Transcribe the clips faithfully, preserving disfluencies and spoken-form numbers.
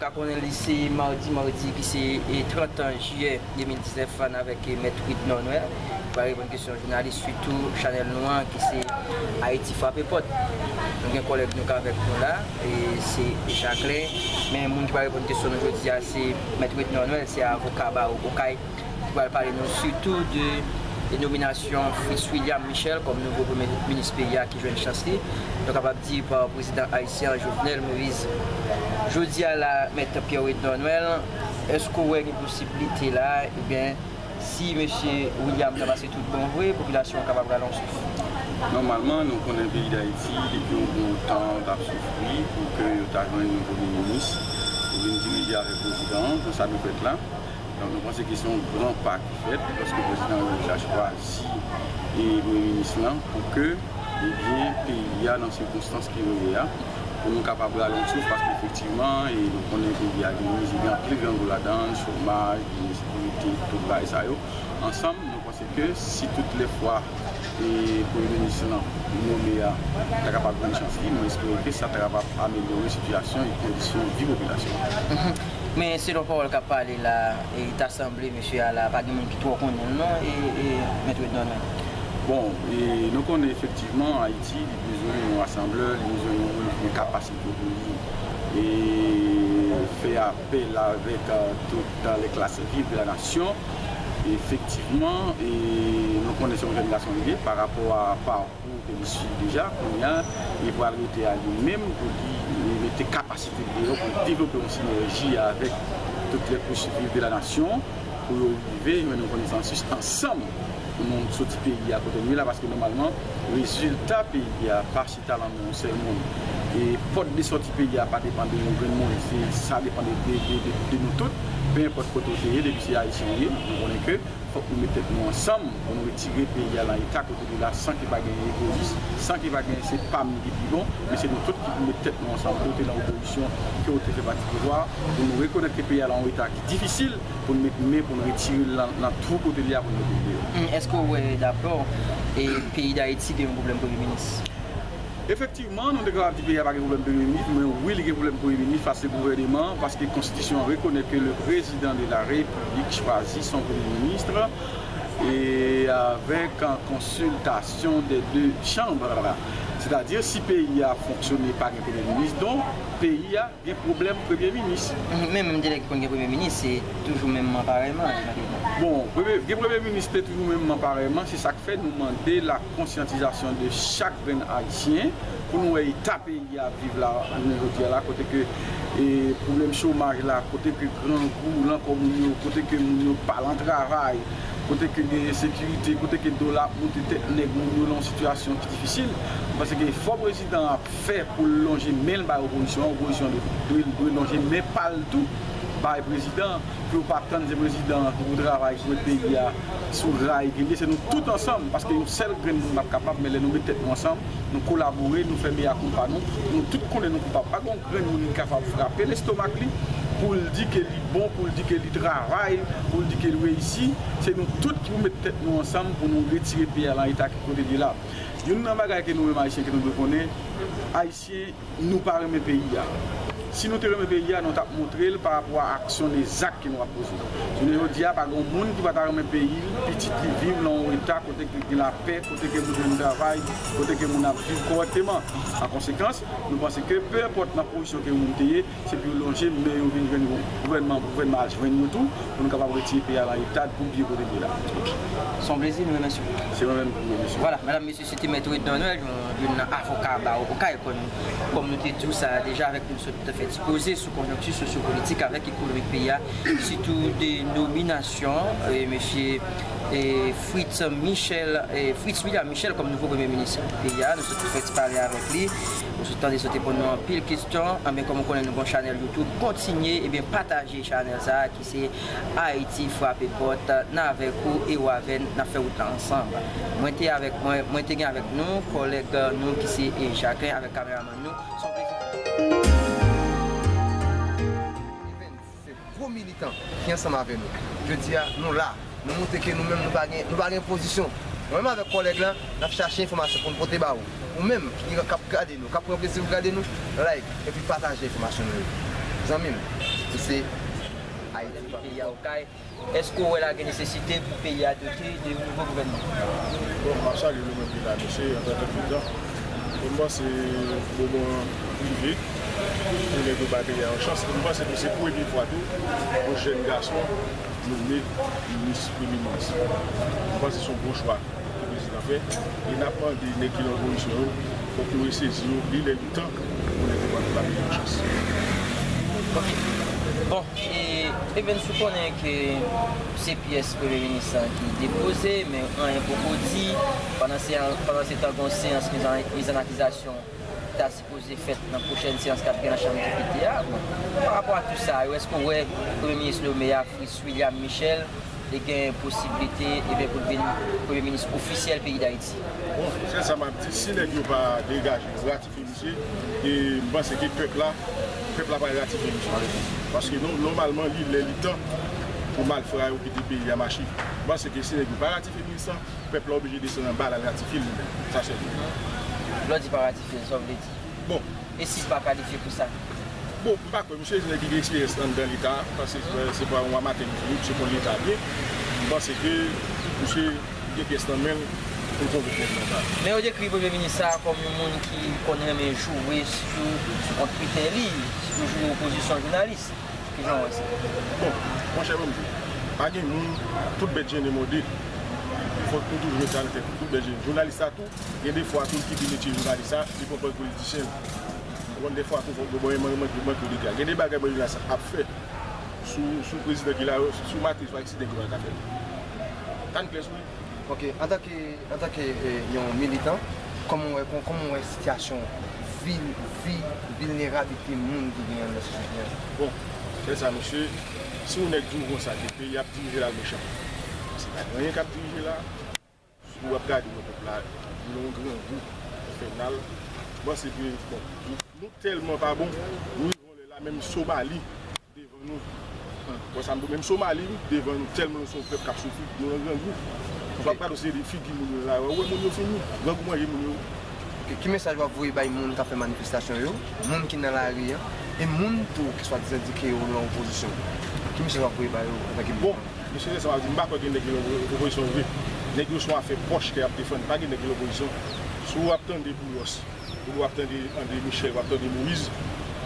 Ka konnen li se madi, madi ki se, e, trant jiyè de mil diznèf an avèk, e, Mèt Widnor Noël. Li pral reponn kesyon jounalis, sitou chanèl nou an ki se Ayiti Frape Pòt. Nou gen kòlèg nou k avèk nou la, e se Jacquelin. Men moun ki pral reponn kesyon nou jodi a se Mèt Widnor Noël, se avoka bawo Okay. Ki pral pale nou sitou de nominasyon Fritz William Michel kòm nouvo premye minis peyi a ki jwenn chans li, nou kapab di, pa prezidan ayisyen an Jovenel Moïse. Jodi a la, Mèt Pierre Widnor Noël, èske w wè gen posiblite la, ebyen, si mesye William nan pase tout bon vre, popilasyon an kapab rale yon souf? Nòmalman, nou konnen peyi Dayiti, depi yon bon tan, t ap soufri pou ke yo ta jwenn yon premye minis pou vin dirije avèk prezidan an, jan sa dwe fèt la. Donk, nou panse ke se yon gran pa ki fèt, paske prezidan an deja chwazi, e, premye minis lan pou ke, ebyen, peyi a nan sikonstans ke yo ye a, pou nou kapab rale yon souf, paske efektivman, e, nou konnen peyi a gen mize, gen anpil grangou ladan l, chomaj, gen ensekirite, tout bagay sa yo. Ansanm, nou panse ke si tout lè fwa, e, premye minis lan nome a ta kapab jwenn chans li, nou espere ke sa ta kapab amelyore sitiyasyon e kondisyon vi popilasyon an. Mhm. Men selon pawòl k ap pale la, e, ta sanble mesye a la, pa gen moun ki twò konnen l non, e, e, Mèt Widnor Noël. Bon, e, nou konnen efektivman Ayiti, li bezwen yon rasanblè, li bezwen yon moun ki gen kapasite pou li, e, fè apèl avèk, e, tout, e, les classes vives de la nation. Efektivman, e, nou konnen se yon jèn gason li ye, pa rapò a pakou ke li swiv deja, kounye a, li pral rete a li menm pou li mete kapasite l deyò pou l devlope yon sinèji avèk tout les couches vives de la nation, pou yo rive jwenn yon konsansis ansanm pou nou soti peyi a kote nou ye la, paske nòmalman, rezilta peyi a pa chita nan men yon sèl moun. E pòt de sòti peyi a pa depann de yon grenn moun, se, sa depann de, de, de, de, de nou tout, pe enpòt kote w te ye, depi se ayisyen w ye, nou konnen ke fòk nou met tèt nou ansanm pou nou retire peyi a nan eta kote li la san ke pa gen egoyis, san ke pa gen se pa m ki pi bon, men se nou tout ki pou met tèt nou ansanm, ke w te nan opozisyon, ke w te fè pati pouvwa, pou nou rekonèt ke peyi a nan yon eta ki difisil, pou n met men pou n retire l nan, nan twou kote l ye a pou n mete l deyò. Hmm, èske w wè, dapre w, e peyi Dayiti gen yon pwoblèm premye minis? Efektivman, nou te kapab di peyi a pa gen pwoblèm premye minis, men wi, li gen pwoblèm premye minis, paske gouvèneman, paske konstitisyon an rekonèt ke le président de la République choisit son premier ministre et avec, euh, consultation des deux chambres. Sètadi, si peyi a fonksyone pa gen premye minis, donk peyi a gen pwoblèm premye minis. Mhm, men menm de lè ki konn gen premye minis, se toujou menm man parèyman, jan de moun. Bon, premye, gen premye minis te toujou menm man parèyman, se sa k fè nou mande la konsyantizasyon de chak grenn ayisyen pou nou wè eta peyi a ap viv la, jounen jodi a la, kote ke, e, pwoblèm chomaj la, kote ke grangou lan kò moun yo, kote ke moun yo pa lan travay, kote ke gen ensekirite, kote ke dola ap moute tèt nèg, moun yo lan yon sitiyasyon ki difisil. M panse ke efò prezidan an ap fè pou l lonje men l bay opozisyon an, opozisyon an dwe, dwe, dwe lonje men pa l tou bay prezidan an, pou yo pa tann se prezidan an ki pou travay, ki pou met peyi a sou ray ke l ye. Se nou tout ansanm, paske yon sèl grenn moun p ap kapab, men lè nou met tèt nou ansanm, nou kolabore, nou fè mea culpa nou, nou tout konnen nou koupab. Pa gen yon grenn moun ki kapab frape lestomak li pou l di ke li bon, pou l di ke li travay, pou l di ke l reyisi. Se nou tout ki pou met tèt nou ansanm pou nou retire peyi a lan eta ki kote l ye la. Youn nan bagay ke nou menm Ayisyen ke nou dwe konnen, Ayisyen, nou pa renmen peyi a. Si nou te renmen peyi a, nou t ap montre l pa rapò a aksyon, de zak ke nou ap poze. Jounen jodi a, pa gen yon moun ki pa ta renmen peyi l, pitit li viv lan yon eta kote ke gen lapè, kote ke moun jwenn travay, kote ke moun ap viv kòrèkteman. An konsekans, nou panse ke, pe enpòt nan pozisyon ke yon moun te ye, se pou yo lonje men yo vin jwenn yon gouvènman, pou gouvènman al jwenn yo tou, pou nou kapab retire peyi a lan eta pou byen kote l ye la. Se yon plezi, nou remèsye w. Se mwen menm ki remèsye w. Vwala, medam, mesye, se te Mèt Widnor Noël, yon, youn nan avoka bawo Okay, kòm, kòm nou te di w sa deja, avèk nou sot fè ti koze sou konjonkti sosyopolitik avèk ekonomik peyi a, sitou de nominasyon, e, mesye, e, Fritz Michel, e, Fritz William Michel kòm nouvo premye minis peyi a. Nou sot fè ti pale avèk li. Ou sot tande, sot te poze nou anpil kesyon. Anben, kòm ou konnen, nou gon chanèl YouTube. Kontinye, ebyen, pataje chanèl sa a ki se Ayiti Frape Pòt. N avèk ou e w avè n, n ap fè wout la ansanm. Mwen te avèk, mwen, mwen te gen avèk nou kòlèg nou ki se, e, Jacquelin avèk kameramann nou. Se yon plezi. Evens, se gwo militan ki ansanm avè nou. Jodi a, nou la. Nou montre ke nou menm, nou pa gen, nou pa gen pozisyon. Mwen menm avèk kòlèg la, n ap chache enfòmasyon pou n pote ba ou. Ou menm ki k ap gade nou, k ap pran plezi pou gade nou, like epi pataje enfòmasyon nou yo. Zanmi m, se Ayiti. Peyi a okay. Èske w wè la gen nesesite pou peyi a dote de yon nouvo gouvènman? Bon, m ap salye nou menm ki la, mesye, antanke militan. Bon, m panse moman an rive pou nèg yo bay peyi a yon chans. E m panse tou se premye fwa tou yon jèn gason nome minis Premye Minis. M panse se yon bon chwa ke prezidan fè. E n ap mande nèg ki nan opozisyon yo, fòk yo resezi yo, li lè li tan pou nèg yo ba peyi a yon chans. Ok. Bon, e Evens, ou konnen ke se pyès premye minis lan ki depoze, men anyen poko di. Pandan se, pandan se tan, gen yon seyans miz an, miz an akizasyon ki ta sipoze fèt nan pwochèn seyans k ap gen nan Chanm Depite a. Bon, pa rapò a tou sa yo, èske w wè premye minis nome a, Fritz William Michel, li gen posiblite, ebyen, pou l vin premye minis ofisyèl peyi Dayiti? Bon, sèl sa m ap di, si nèg yo pa degaje yo, ratifye misye, e m panse ke pèp la, pèp la pral ratifye misye. Paske nò-, nòmalman, li lè li tan pou malfra yo kite peyi a mache. M panse ke si nèg yo pa ratifye minis lan, pèp la oblije desann anba l al ratifye l li menm. Sa sèl. Lè w di pa ratifye l, sa w vle di? Bon. E si l pa kalifye pou sa? Bon, m pa kwè, misye se nèg ki gen eksperyans anndan Leta, paske se pa yon amatè misye, misye konn Leta byen. M panse ke misye gen pyès nan men l pou l konvenk nèg nan sa. Men yo dekri premye minis sa a kòm yon moun ki konn renmen joure sou, sou kont kritè li, sou joure pozisyon jounalis. Kijan w wè sa? Bon, monchè, ban m di w, pa gen moun, tout bèt jennen mòde. Fòk nou toujou met sa nan tèt nou, tout bèt jennen. Jounalis sa tou, gen de fwa tou, li kite metye jounalis sa, li pran pòz politisyen. Ou konn de fwa tou, fòk nou ban manke, manke de gra. Gen de bagay mwen jounalis sa ap fè sou, sou prezidan ki la yo, sou matris ou ak si nèg yo pa ka fè l. Tann klè sou li. Ok, antanke, antanke eh, yon militan, kòman w wè, kòman w wè sitiyasyon vil, vi, vilnerabilite moun ki gen anndan sosyete a? Bon, sèl sa, mesye, si yon nèg di w konsa ke peyi ap dirije la mechan, se pa gen anyen k ap dirije la. Si w ap gade, wè pèp la nan yon grangou enfènal. M panse ke, bon, nou, nou tèlman pa bon, nou rive yon lè la, menm Somali devan nou. Wè sa m di w, menm Somali, wi, devan nou, tèlman nou se yon pèp k ap soufri, nou nan grangou. Si w ap gade yon seri de figi moun yo la, w wè moun yo fini, grangou manje moun yo. Ok, ki mesaj w ap voye bay moun k ap fè manifestasyon yo, moun ki nan lari an, e moun tou ki swadizan di ke yo nan opozisyon? Ki mesaj w ap voye ba yo antanke militan? Bon, mesye, sèl sa m ap di, m pa kwè gen nèg ki nan opozisyon vre. Nèg yo se yon afè pòch ke y ap defann, pa gen nèg ki nan opozisyon. Si w ap tande Boulos, ou w ap tande André Michel, w ap tande Moïse,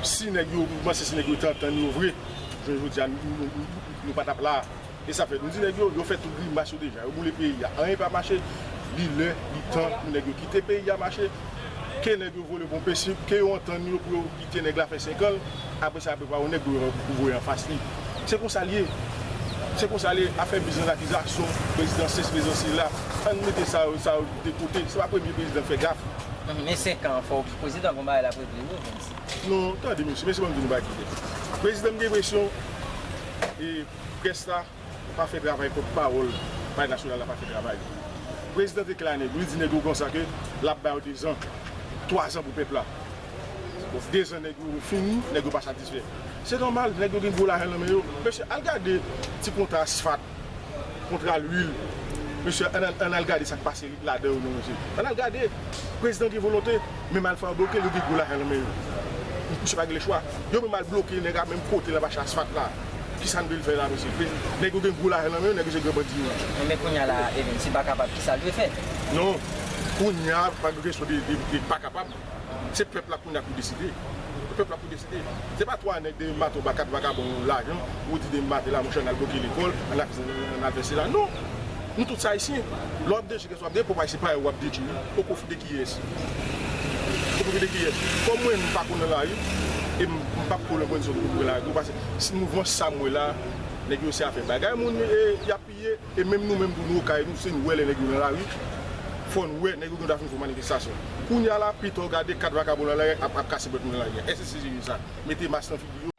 si nèg yo, m panse si nèg yo te antann yo vre, jounen jodi a, nou, nou, nou, nou pa t ap la a. E sa fèt, nou di nèg yo, yo fè tout grimas yo deja, yo boule peyi a, anyen pa mache, li lè, li tan pou nèg yo kite peyi a mache, ke nèg yo vole pou yon pesi, ke yo antann yo pou yo kite nèg la fè senk an, apre sa yo prepare yon nèg pou yo, pou voye anfas li. Se konsa l ye. Se konsa l ye, afè biznis akizasyon, prezidan sesi, prezidan sela, ann mete sa yo, sa yo de kote, se pa premye prezidan k fè gaf. Men senk an, fò prezidan gon bagay l ap regle wi, Evens. Non, tande mesye, mesye ban m di nou bagay ki klè. Prezidan m gen enpresyon, e, près la, pa fè travay pòtpawòl Palè Nasyonal la pa fè travay. Prezidan te klè a nèg yo, li di nèg yo konsa ke l ap ba yo dezan, twazan pou pèp la. Bon, dezan nèg yo fini, nèg yo pa satisfè. Se nòmal, nèg yo gen gwo lajan nan men yo. Mesye, al gade ti kontra asfalt, kontra lwil. Mesye, ann al, ann al gade sa k pase ladan yo non, mesye. Ann al gade, prezidan gen volonte, men malfra yo bloke l, yo gen gwo lajan nan men yo. Misye pa gen lechwa. Yo menm al bloke nèg a menm kote l ap achte asfalt la. Kisa n vle l fè la, mesye? Nèg yo gen gwo lajan nan men yo, nèg yo se gran bandi yo. Men kounye a la, Evens, si l pa kapab, kisa l dwe fè? Non, kounye a, pa gen kesyon de, de, de pa kapab. Se pèp la kounye a pou deside. Se pèp la pou deside. Se pa twa nèg demen maten w ba kat vagabon lajan, ou di demen maten la, monchè, ann al bloke lekòl, ann al fè, ann al fè sela. Non! Nou tout se Ayisyen. Lè w ap detwi kès w ap detwi pwòp Ayisyen parèy ou w ap detwi wi. Ou poko fou de kiyès? Ou poko fou de kiyès? Kòm mwen, m pa ko nan lari, e m, m p ap ko nan kondisyon pou m pran lari tou, paske si mouvman sa m wè la, nèg yo se afè bagay moun, e, y ap piye, e menm nou menm tou, nou okay, nou se nou wè lè nèg yo nan lari, fò n wè, nèg yo gen dwa fin fè yon manifestasyon. Kounye a la, pito w gade kat vagabon nan lari ap, ap kase bwèt moun nan lari a. Èske se serye sa? Mete mas nan figi yo.